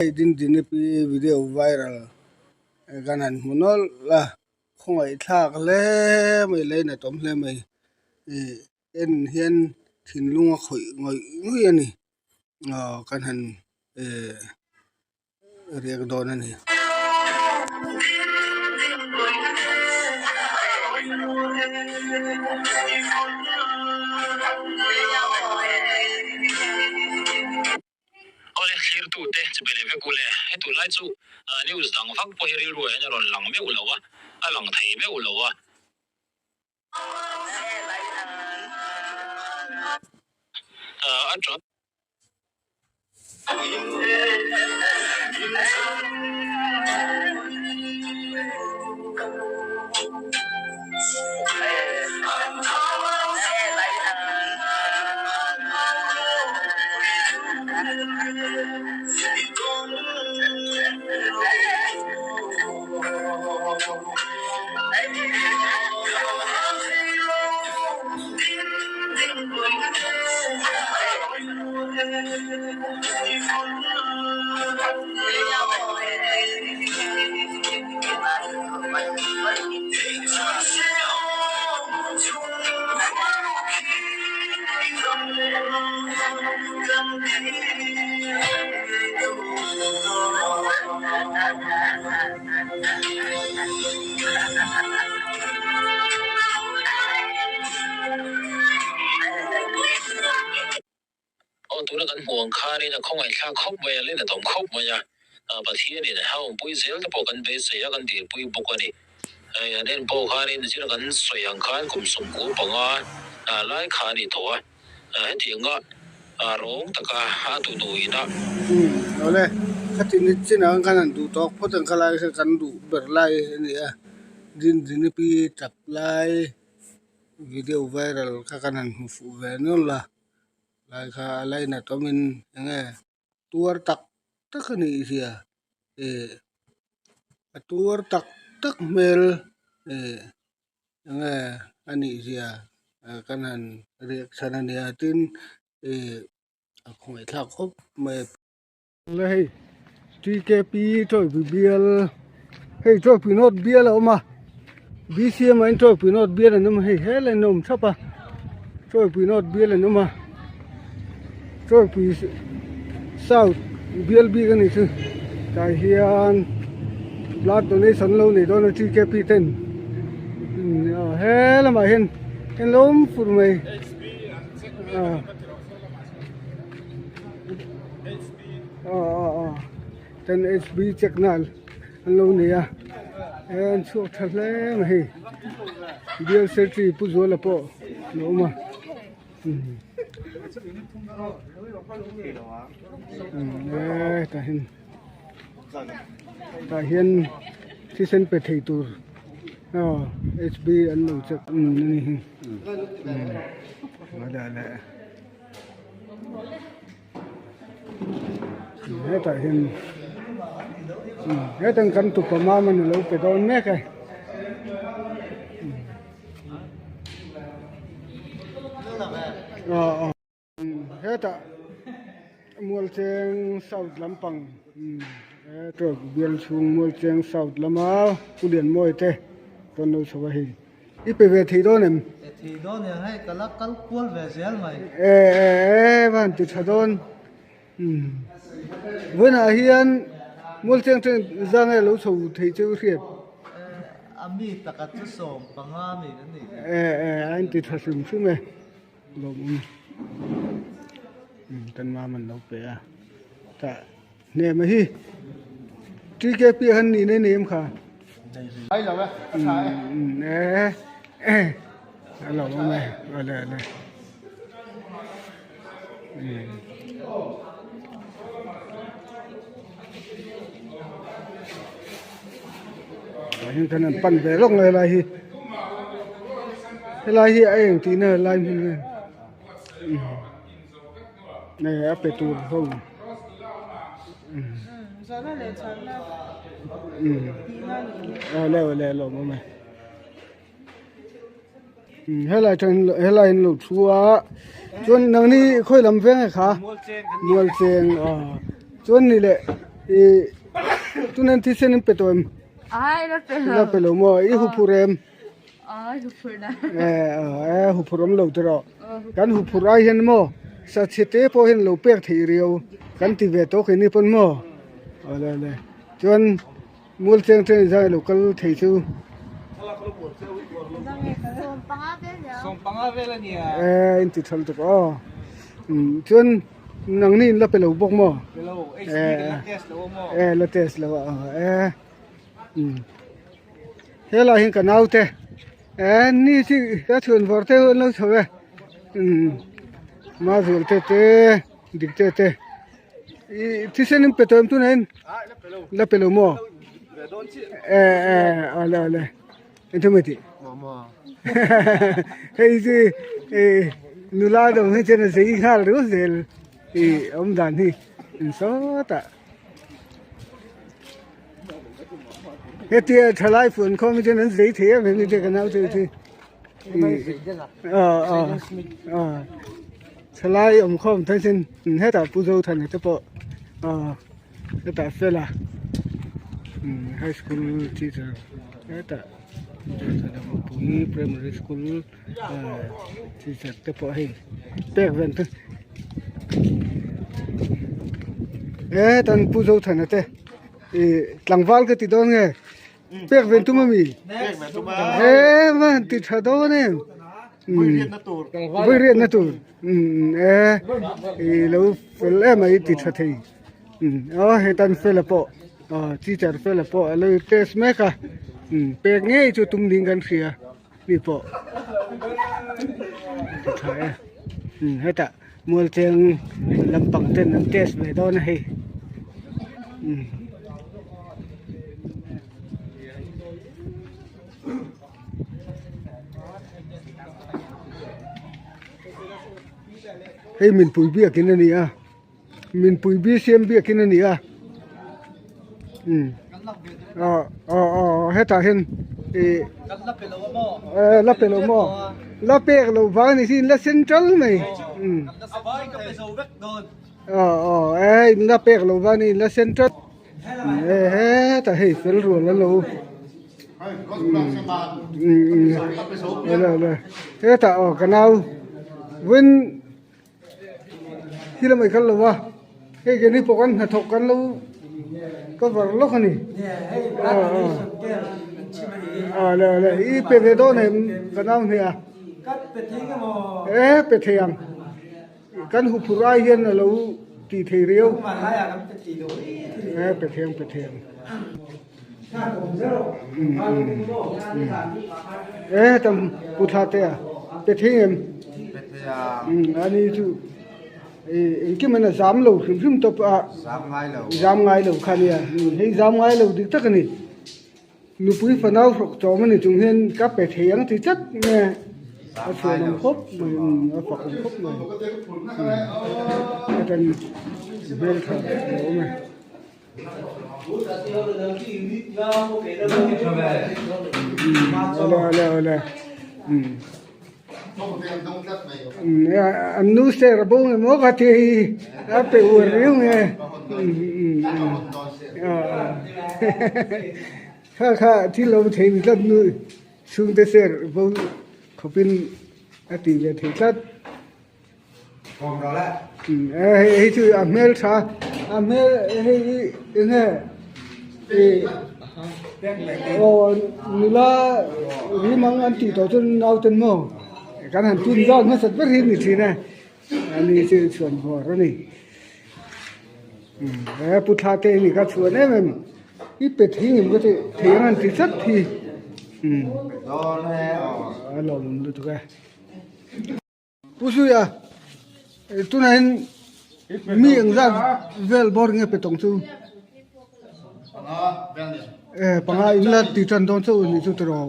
Hei Dindini pi video viral kan han hmu nawlh a, khawngaihthlak hle mai lainat awm hle mai ih en hian thinlung a khawih ngawih ngawih a ni aw kan han eh riak dawn a ni. Awle thlirtute chu be leh vek ule, he tunlai chu news dang vak pawh hi rilru ah hian a rawn lang meuh lo a, a lang thei meuh lo a. A tap. Aw tuna kan hmuh ang khanin a khawngaihthlak khawp mai a, len a tawm khawp mai a, Pathianin a awmpui zel te pawh kan beisei a, kan dilpui bawk a ni. Hei an en pawh khanin zira kan sawi ang khan kum 15 lai kha a ni tawh a, hetianga rawng taka a tunuin a. Umm awle, khati ni chinah khan han duh tawk phawt ang kha lai kha kan duh ber lai a ni a, Dindinipi tap lai video viral kha kan han hmu fuh ve nawlh a. Lai kha a lainat awmin enge tuar tak tak a nih zia ih a tuar tak tak hmel ih enge a nih zia kan han reaction a nia tin ih a khawngaihthlak khawp mai a. Le hei TKP Tawipui bial hei Tawipui North bial a awm a BCM ah hian Tawipui North bial an awm a hei helai an awm thap a Tawipui North bial an awm a Tawipui South bial bik a nih chu tah hian blood donation lo nei dawn a TKP ten he lamah hian an lo awm fur mai ah. Ten HB check na an lo nei a he an chhuak tha hle mai hei bial secretary Pu Zuala pawh a lo awm a e tah hian tah hian thisen pe thei tur aw HB an lo check a ni hi a. Hetah hian hetah kan tupa mam a ni lo pe dawn mek e aw hetah Mualcheng south lampang he bial chhung Mualcheng south lama Pu Lianmawia te rawn lo chho a hei. I pe ve thei dawn em? Pe thei dawn em hei ka la kal kual ve zel mai. E e e va han ti tha dawn. Umm vawiinah hian Mualcheng chen zang e lo chho thei cheu i hriat. A mi takhat chu 15 mi kan ni. E e a inti tha hrim hrim e. Lawmawm kan mam an lo pe a tah hnem a hi TKP han nih nei nei em kha e a lawmawm e awle awle tah hian khan an pan ve lawk mai helai hi helai hi a eng tihna helai hmun hi nge a pe tur ho awle awle a lawmawm e. Helai atang helai an lo thu a chuan nangni khawi lam veng e kha Mualcheng aw chuan ni leh I tunen thisen in pe tawh em? Ai la pe lo. La pe lo maw? I huphurh em? Ai huphurh na. Eh huphurh awm lo tiraw. Kan huphurh ai hian maw sa chhe te pawh hian lo pek theih riau kan ti ve tawh keini pawn maw? Awle awle. Chuan mual cheng cheng zai lo kal thei chu. Eh in ti tha lutuk aw. Chuan Nangni in la pe lo bawk maw? Pe lo, HP kan la test lo a maw? Eh, la test lo a, eh. Helai hian ka naute, eh ni chi ka chhun vawr te an lo chho e. Mazual te te, dik te te. I thisen in pe tawh em tunah in? La pe lo maw? Eh, eh, awle awle. Engthawmai tih? Hei chu nula dawm hi chuan a zei nghal riau zel ih awm dan hi sawtah hetia thalai fuan khawm hi chuan an zei thei em em ni te ka nau te chu thalai awm khawm te chuan hetah Pu Zothana te pawh hetah fela high school teacher hetah pui primary school teacher te pawh hei pek vel te hetah an pu Zothana te ih tlangval ka ti dawn nge pek vel tum ami em a ti tha dawn em vawi riatna tur e ih lo fel em mai ti tha thei aw hetan fela pawh aw teacher fela pawh a lo test mek a pek ngei chu tum ding kan hria mi pawh ti tha e hetah mualcheng lampang ten an test ve dawn a hei. Hei minpui biakin a ni a minpui bcm biakin a ni a umm aw aw aw hetah hian ih eh la pe lo maw la pek loh vang a ni hi la sen ṭal mai umm aw aw eh la pek loh vang a ni la sen ṭal. Hetah hei fel rual an lo hetah aw ka nau vawiin hi lamah i kal lo va hei keini pawh kan hnathawk kan lo cover lawk a ni aw le i pe ve dawn em ka nau hne a e pe thei ang. Kan huphurh ai hian a lo tih thei riau. E pe thei ang pe thei ang. E heta pu thla te a pe thei em? Pe thei a. Ani chu engkim an a zam lo hrim hrim tawp a. Zam ngai lo. Zam ngai lo kha nia. Hei zam ngai lo dik tak a ni. Nupui fanau hruk chawm a ni chung hian ka pe thei ang ti tlat nge a chhuan awm khawp mai a fak awm khawp mai hetiang hmeltha a awm e. Awle awle awle an nu ser a bo nge maw ka ti hi a pe uar riau nge kha kha thil lo thei ni tlat nu chhungte ser bo khawpin a ti ve thei tlat hei chu a hmel tha a hmel hei hi eng nge ih aw nula rim ang an tih tawh chuan nauten maw kan han tun zat hmasat ber hi a ni thin a ani chu chhuan vawr a ni he pu thla te hi ka chhuan em em i pe thei ngem ka ti thei ang an ti tlat hi a lawmawm lutuk e. Pu Zuia, tunah hian mi eng zat vel bawr nge pe tawng chu? Eh, panga in la ti tan dawn chauh a nih chu tiraw?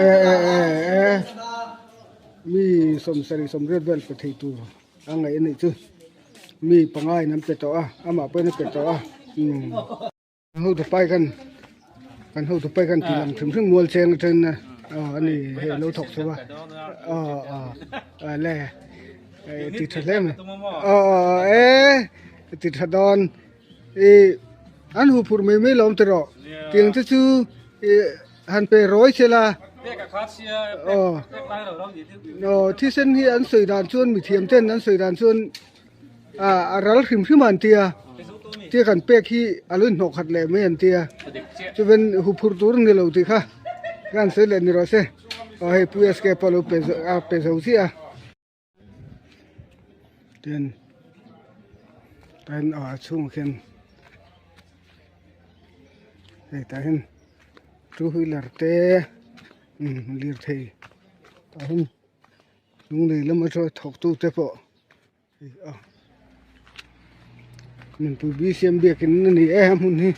Eh, eh, eh, eh, mi sawmsarih sawmriat vel pe thei tur a ngaih a nih chu. Mi panga in an pe tawh a, amah pawhin a pe tawh a, umm. Hotu pai khan kan hotu pai khan tih lam hrim hrim mual cheng atangin a ani hei alo thawk chho a aw aw le ti tha hle mai aw aw e. ti tha dawn ih an huh phurh mai mai lawm tawh tiang te chu ih han pe rawi se la aw aw thisen hi an sawi dan chuan mithiam ten an sawi dan chuan ah a ral hrim hrim a an tia tia kan pek hi a lo inhnawh khat leh mai an tia chuan huh phurh tur a ni lo tih kha ka han sawi leh ni rawh se aw hei pu SK pawh a lo pe a pe zo chiah a. Tin tain a chhungah khian hei tah hian two wheeler te lirthei tah hian lunglei lam atanga thawk tu te pawh nunpui bcm biakin a ni e a hmun hi.